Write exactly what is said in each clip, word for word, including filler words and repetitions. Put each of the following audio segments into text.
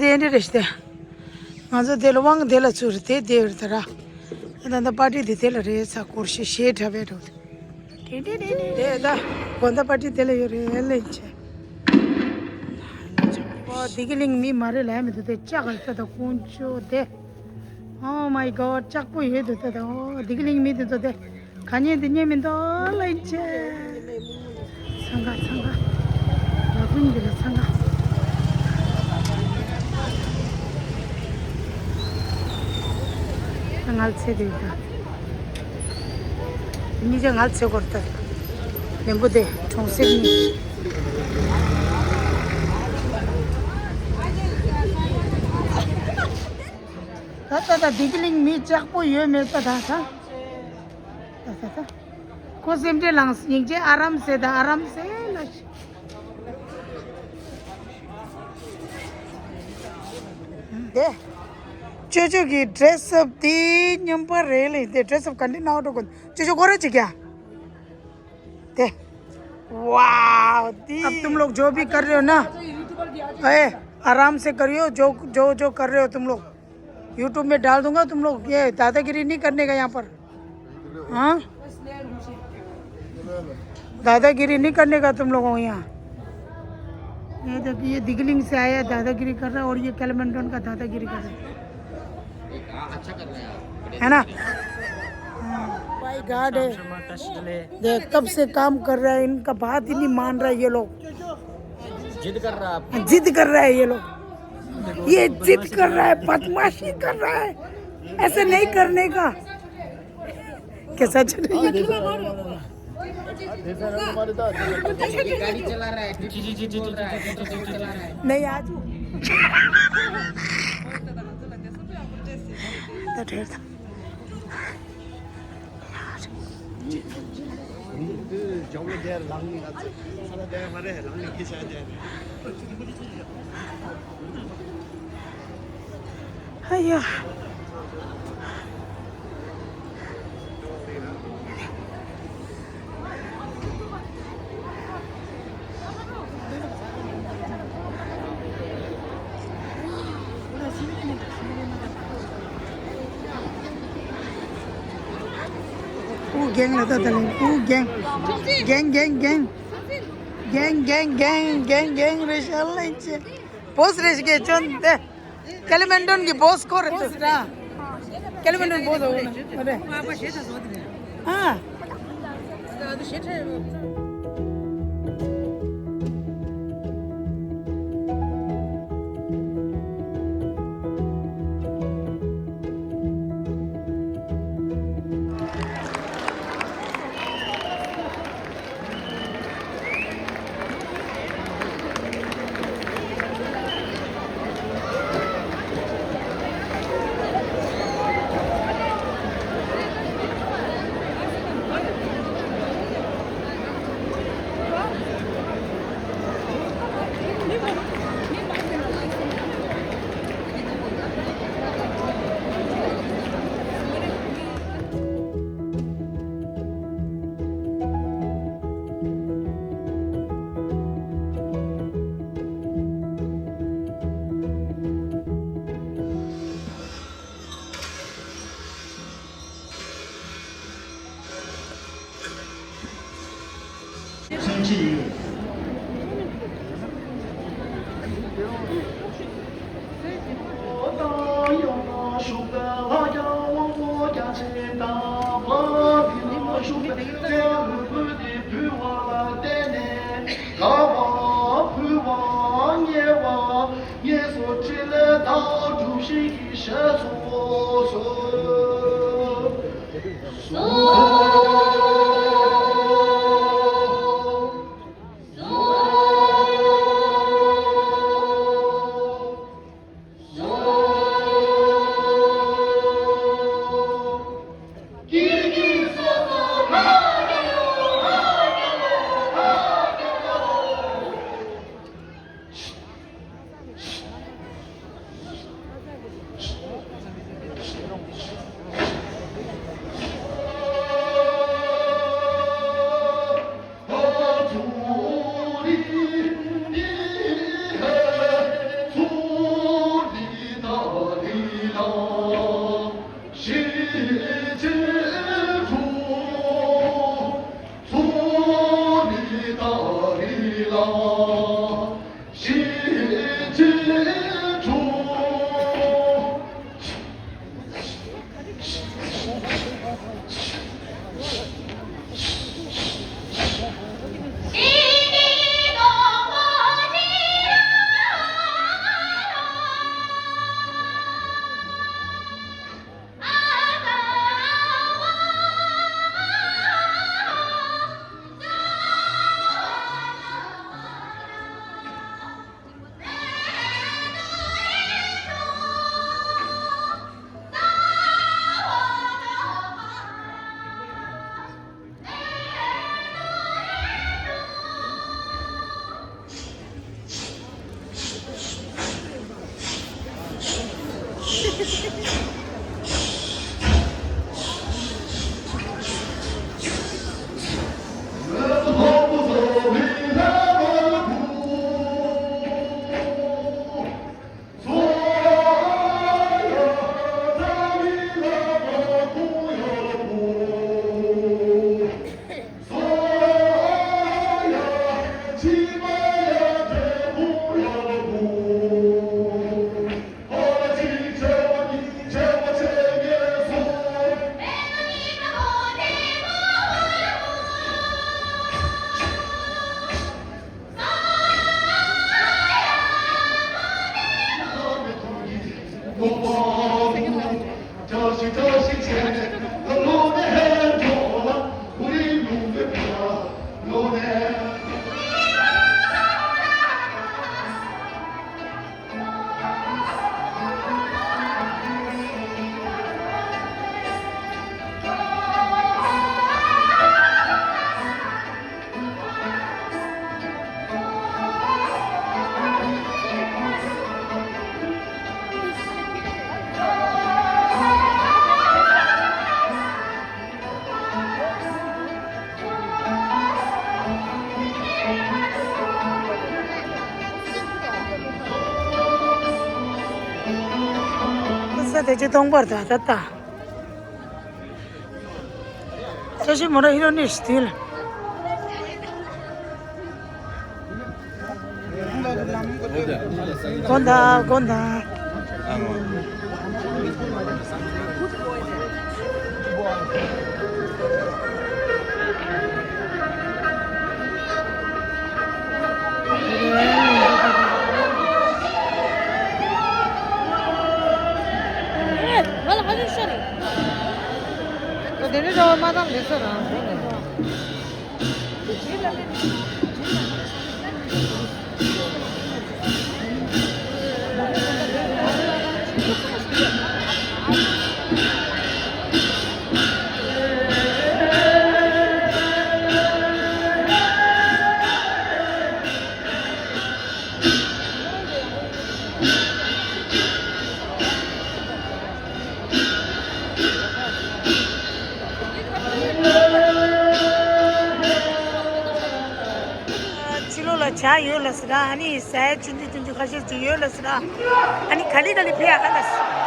དེ་འདྲ་རེད་ཤི་དེ། ང་ཚོ་དེ་ལ་དབང་དེ་ལ་ཚུར་དེ་དེ་རེད་ད་ར། ད་ད་པར་ཊི་དེ་དེ་ལ་རེད་ས་སྐོར་ཤི་ཤེས་དྲ་བས་འགྲོ། དེ་དེ་དེ་དེ་དེ་ད་དགོན་ད་པར་ཊི་དེ་ལ་ཡོད་རེད་ལེན་ཆེ། ཨོ་བདེ་སྐྱིད་གླིང་མི་མ་རེད་ལ་མི་འདུག་དེ་ལྕགས་རེད་ད་དཀོན་མཆོག་དེ། Oh my god ལྕགས་པོ་ཡོད་འདུག་ད་ད་ཨོ་བདེ་སྐྱིད་གླིང་མི་དེ་ཚོ་དེ། ག་ཉེ་འདི་ཉེ་མི་འདུག་ལེན་ཆེ། འཚང་ཁ་འཚང་ཁ། ལ་ཕུག་འདི་ལ་འཚང་ཁ། ད་ངལ་ཚེ་དེ་ད། མི་ཅག་ངལ་ཚེ་སྐོར་ད། ལན་པོ་དེ་གྲོང་གསེབ་ནི། ད་ད་ད་བདེ་སྐྱིད་གླིང་མི་ལྕགས་པོ་ཡོད་མེད་ད་ད་ད། ད་ད་ད། ཁོ་སེམས་ཁྲལ་ལངས་སྙིང་རྗེ་ཨ་རམ་སེ་ད་ཨ་རམ་སེ་ལ། དེ། ཅོ་ཅོ་གི་ཌེ་རེ་སི་ཨབ་དེ་སྙོམས་པ་རེད་ལེ་དེ་ཌེ་རེ་སི་ཨབ་ག་འདྲ་ནའོ་འགྲོ་གོ་ཅོ་ཅོ་ཁོ་ར་ཅིག་ཡ། དེ། वाओ दी। अब तुम लोग जो भी कर रहे हो ना, ए, आराम से करियो, जो जो जो कर रहे हो तुम लोग। YouTube में डाल दूंगा तुम लोग, ये दादागिरी नहीं करने का यहाँ पर। हाँ, दादागिरी नहीं करने का तुम लोगों को यहाँ। ये देखिए, ये दिगलिंग से आया, दादागिरी कर रहा है और ये कैलिमंडन का दादागिरी कर रहा है। है ना? भाई गार्ड है। देख, कब से काम कर रहा है, इनका बात ही नहीं मान रहा है ये लोग। जिद कर रहा है। जिद कर रहा है ये लोग। ये जिद कर रहा है, बदमाशी कर रहा है। ऐसे नहीं करने का। कैसा चल रहा है? गाड़ी चला रहा है। नहीं, आज तो ढेर था। ཨུ་རྒྱན་ལ་ད་ད་ལེ། ཨུ་རྒྱན། རྒྱན་རྒྱན་རྒྱན། རྒྱན་རྒྱན་རྒྱན་རྒྱན་རྒྱན་རེ་ཤ་ལེན་ཆེ། བོས་རེ་ཤ་གེ་ཅོན་ཏེ། ཀེ་ལི་མན་ཏོན་གྱི་བོས་ཁོ་རེད་དོ། བོས་ར། ཀེ་ལི་མན་ཏོན་བོས་འོ་ན་རེད། ཨ། ས་དེ་ཅི་སྟོང་པར་ད་ད་ལྟ། ས་ཞིག་མོ་ར་ཧི་རོ་ནི་ཤི་ཏི་ལ། དགོན་དང་དགོན་དང་། ང་ལ་ཧ་ལས་ཤ་རེད། ད་དེ་ནི་ར་བ་མ་བཏང་ལེ་ས་རང་། ཕྱི་ལོགས་ལ་ཇ་ཡོད་ལ་ཟེར་ཨ་ནི་ཟས་ཆུང་ཆུང་ཆུང་ཆུང་ཁ་ཤས་ཅིག་ཡོད་ལ་ཟེར་ཨ་ནི་ག་ལེ་ག་ལེ་ཕེབས་ཡ་ག་ལ་ཟེར།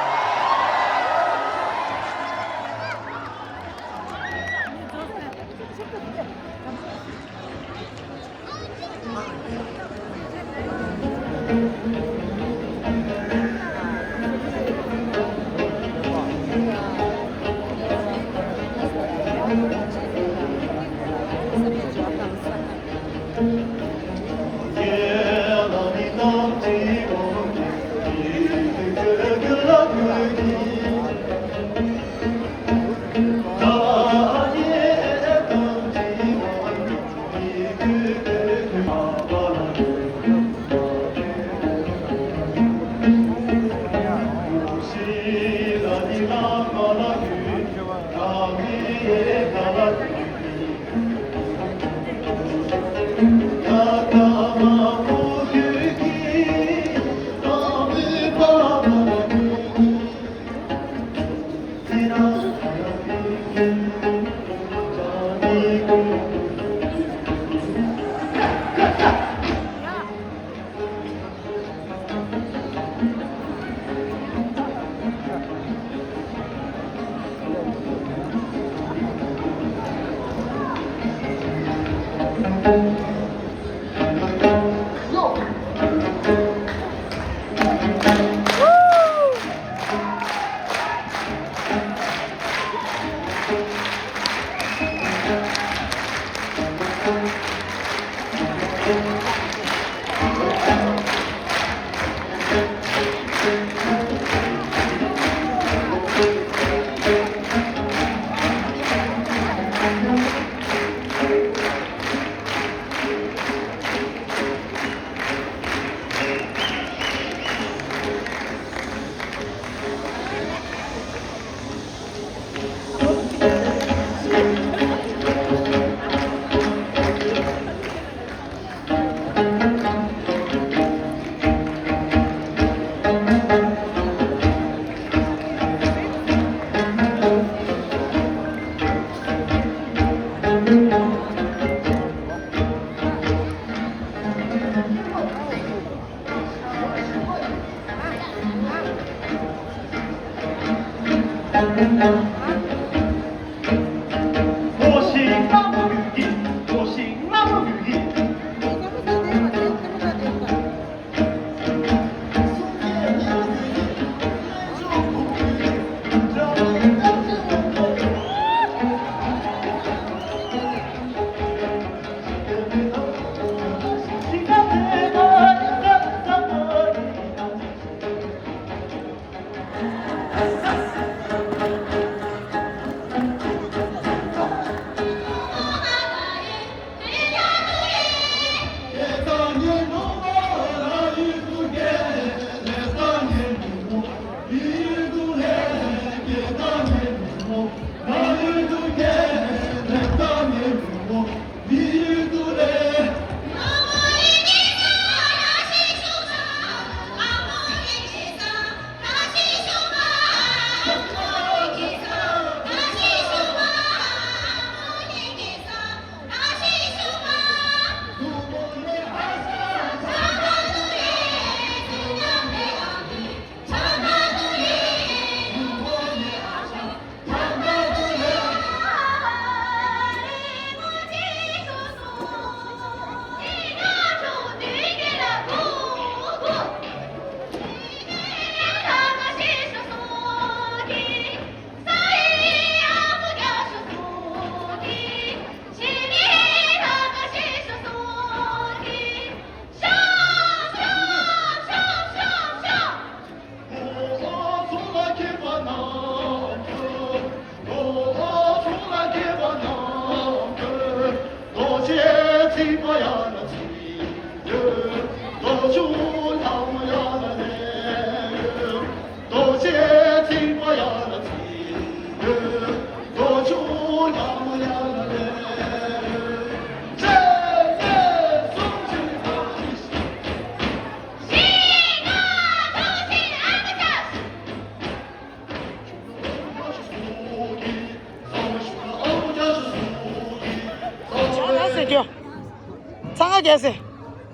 ཚང་མ་རྒྱལ་སྲས།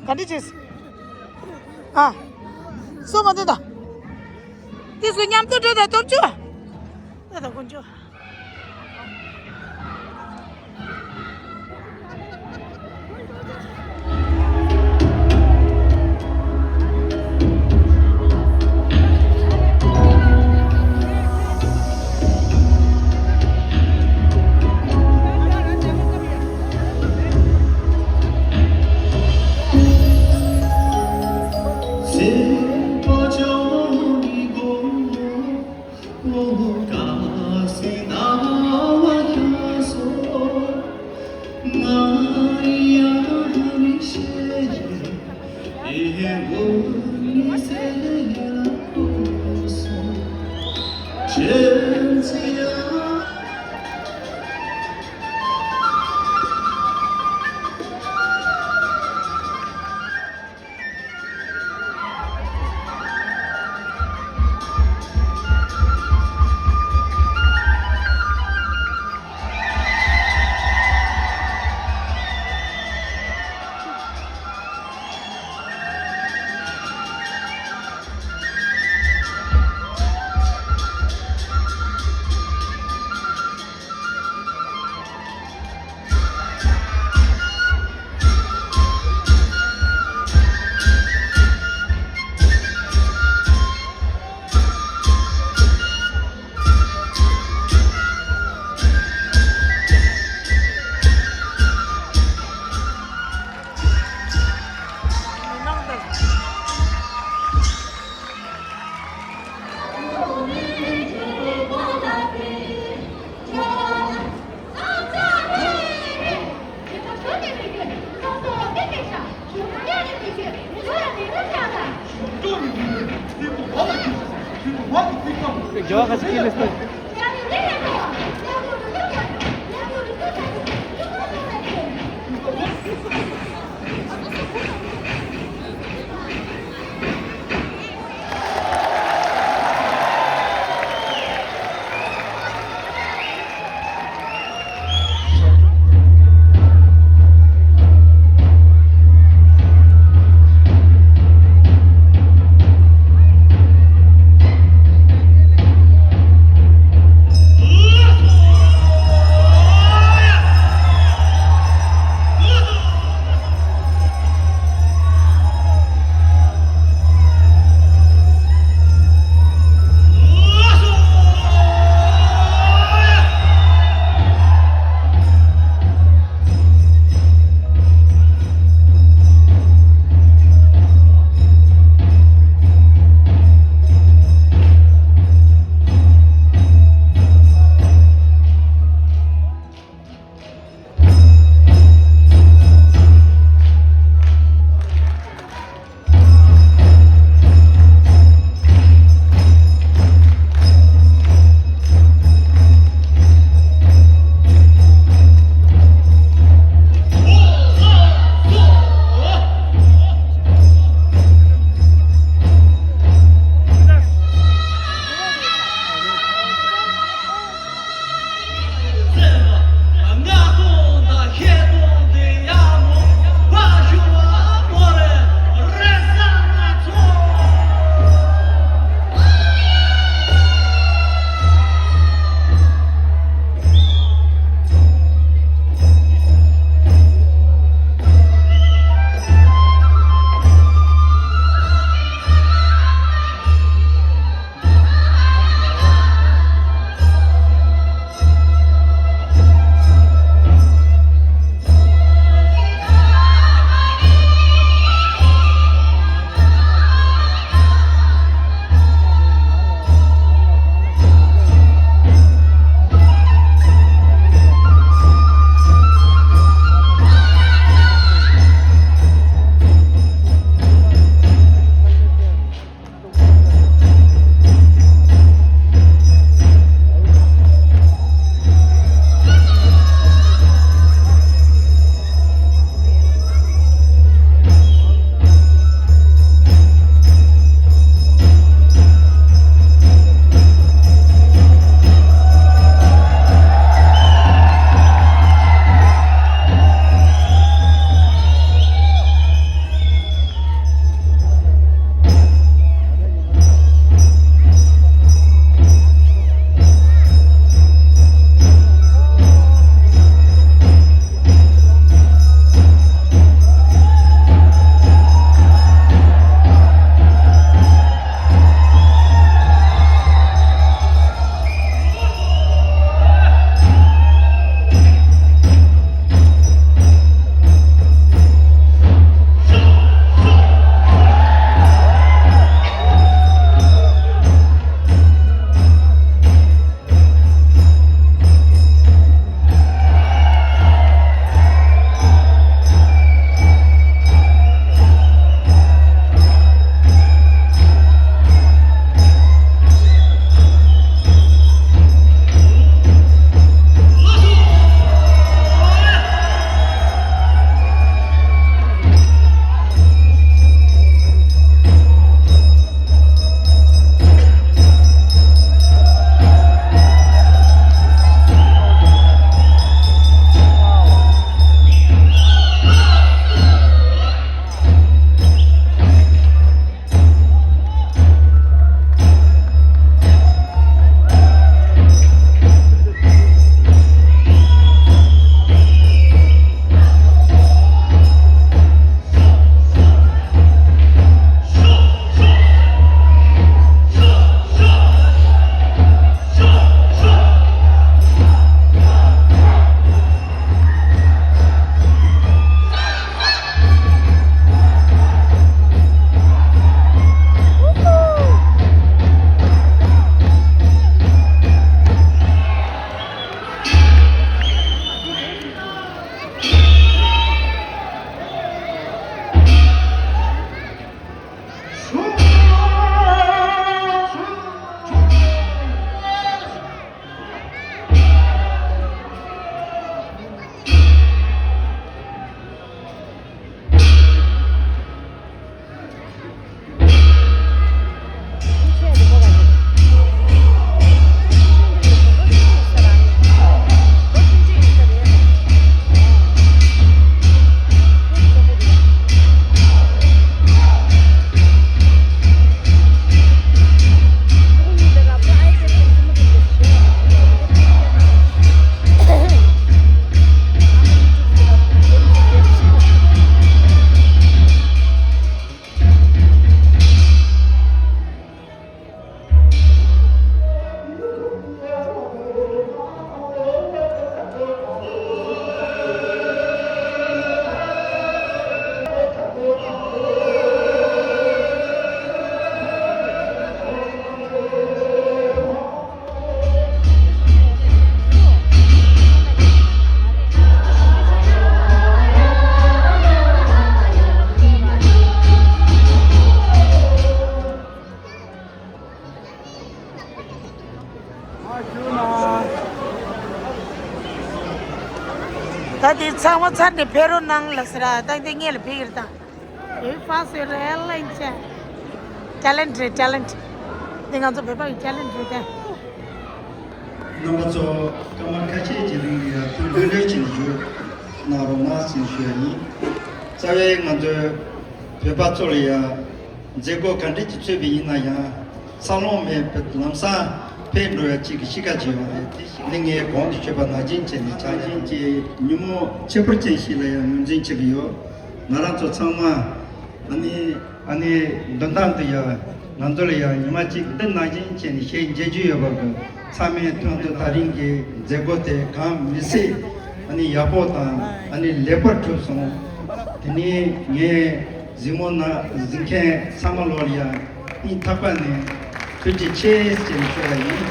ག་འདྲ་བྱས། ཨ། སུ་མ་འདི་དང་། འདི་སུ་མཉམ་དུ་འགྲོ་དང་སྟོབས་བཅུ། ཨ་དང་དཀོན་མཆོག་ད་དེ་ཚང་མ་ཚར་ནས་ཕེབས་རོགས་གནང་ལ་ཟེར་ར། ད་འདི་ངེད་ལ་ཕེབས་ཀྱི་རེད་ད། བོད་པ་ཚོའི་རེ་ལེན་ཆེ། ཊེ་ལེན་ཊི་རེད། ཊེ་ལེན་ཊི། འདི་ང་ཚོ་བོད་པ་ཡི་ཊེ་ལེན་ཊི་རེད་ད། རྣམ་པ་ཚོ་སྐར་མ་ཁ་ཤས་ཀྱི་རིང་ལ་ཡང་ཐུགས་ལྷོད་ལྷོད་ཅིག་བཞུགས་གནང་རོགས་གནང་ཞེས་ཞུ་ཡ་ཡིན། རྩ་བའི་ང་ཚོའི་བོད་པ་ཚོ་ལ་ཡང་མཛད་སྒོ་ག་འདྲ་ཅིག་ཚུད་པ་ཡིན་ན་ཡང་། འཚར་ལོངས་མེད་པའི་ལམ་སང་ཕེབས་འགྲོ་ཡ་གཅིག་གི་གཤིས་ཀ་ཅིག་ཡོང་བ་རེད། དེ་ནི་ངས་གོང་དུ་ཞུས་པ་ནང་བཞིན་བྱས་ནས་ཆགས་ཞེན་གྱི་ཉིན་མོ་ཁྱད་པར་ཅན་ཞིག་ལ་ཡང་ངོས་འཛིན་བྱེད་ཀྱི་ཡོད། ང་རང་ཚོ་ཚང་མ་ཨ་ནི་ཨ་ནི་འདོན་ཐང་དུ་ཡང་ང་ཚོ་ལ་ཡང་ཉི་མ་གཅིག་འདི་ནང་བཞིན་བྱས་ནས་གཞས་མཇལ་རྒྱུ་ཡོད་པ་གི་ཚང་མའི་དོན་དུ་ད་རིང་གི་མཛད་སྒོ་དེ་གང་མི་སྲིད་ཨ་ནི་ཡག་པོ་དང་ཨ་ནི་ལེགས་པར་གྲུབ་སོང་། དེ་ནས་ངས་གཟིགས་མོ་ན་གཟིགས་མཁན་ཚང་མ་ལོར་ཡང་སྙིང་ཐག་པ་ནས་ཐུགས་རྗེ་ཆེ་ཞེས་ཞུ་བ་ཡིན།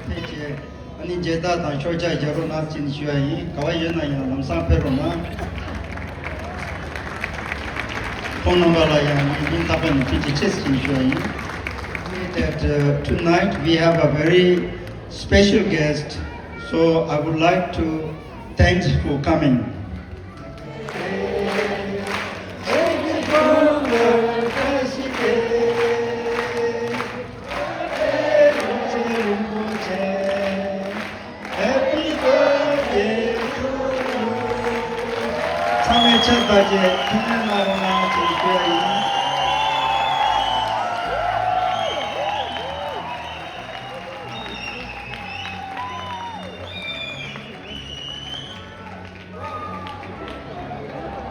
ཕལ་ཆེར་ཨ་ནི་མཇལ་དར་དང་ཤོག་ཆག་རྒྱག་རོགས་གནང་ཞེས་ཞུ་བ་ཡིན། ག་བ་ཡོད་ན་ཡང་ལམ་སང་ཕེབས་རོགས་གནང་། ཁོང་རྣམ་པ་ལ་ཡང་ངས་སྙིང་ཐག་པ་ནས་ཐུགས་རྗེ་ཆེ་ཞེས་ཞུ་བ་ཡིན། That uh, tonight we have a very special guest, so I would like to thanks for coming. ཚང་མས་ཕྱག་བརྡབ་བྱས་ཐུགས་སྨོན་གནང་རོགས་གནང་ཞེས་ཞུ་བ་ཡིན།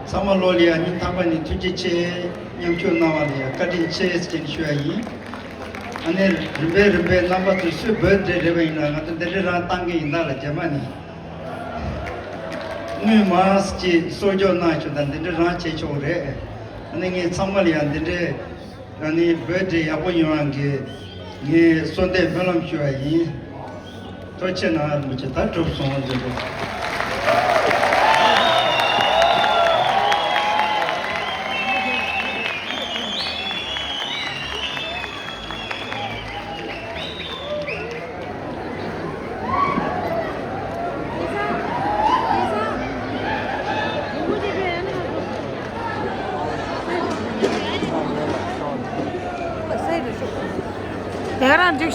ཚང་མ་ལོ་ལ་ཡང་སྙིང་ཐག་པ་ནས་ཐུགས་རྗེ་ཆེ། མཉམ་ཞུགས་གནང་བ་ལ་ཡང་བཀའ་དྲིན་ཆེ་ཞེས་ཞུ་བ་ཡིན། ཨ་ནི་རིམ་པས་རིམ་པས་རྣམ་པ་ཚོས་སུས་བོད་འདྲེ་རེད་པ་ཡིན་ན་ང་ཚོ་འདི་འདྲ་རང་བཏང་གི་ཡིན་ད་ལ་རྗེས་མ་ནས་དངུལ་མང་ཅིག་གསོག་འཇོག་གནང་ཞུ་དང་འདི་འདྲ་རང་བྱེད་ཆོག་རེད། ཨ་ནི་ངས་ཚང་མ་ལ་ཡང་འདི་འདྲའི་ཨ་ནི་བོད་འདྲེ་ཡག་པོ་ཡོང་བ་གི་ངས་གསོལ་འདེབས་སྨོན་ལམ་ཞུ་བ་ཡིན། ཐུགས་རྗེ་གནང་རིན་པོ་ཆེ། ད་གྲུབ་སོང་ཟེར་དགོས། དེ་ག་རང་འགྲིག་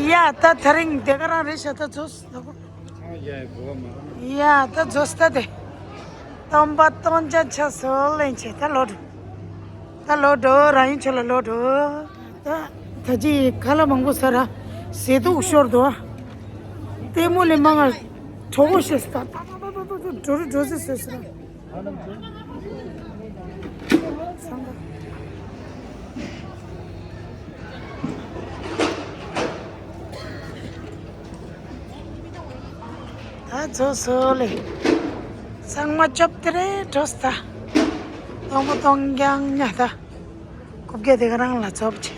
ཡ་ད་ད་རིང་དེ་ག་རང་རེད་ཤག་ད་ཚོ། ཡ་ད་ཛོ་སྟ་དེ། སྟོན་པ་སྟོན་ཆ་ཆ་སོ་ལེན་ཆེ་ད་ལོ་འགྲོ། ད་ལོ་འགྲོ་རང་ཡིན་ཆོ་ལ་ལོ་འགྲོ། ད་ད་ཅི་ཁ་ལ་མང་པོ་ས་ར་ཟེ་དུག་ཤོར་དུ་བ། ལྟད་མོ་ལས་མང་ང་གྲོ་བོ་ཤེས་ད་ད་ད་ད་ད་འགྲོ་རུ་འགྲོ་ཟེ་ཟེ་ཟེ་ར། ད་ཚོ་སོ་ལེ། ཚང་མ་ཅོབ་ཏེ་རེ་འགྲོ་སྟ། སྟོང་མོ་སྟོང་རྐྱང་ཉ་ད། རྐུབ་བཀྱག་དེ་ག་རང་ལ་ཚོབ་ཆེ།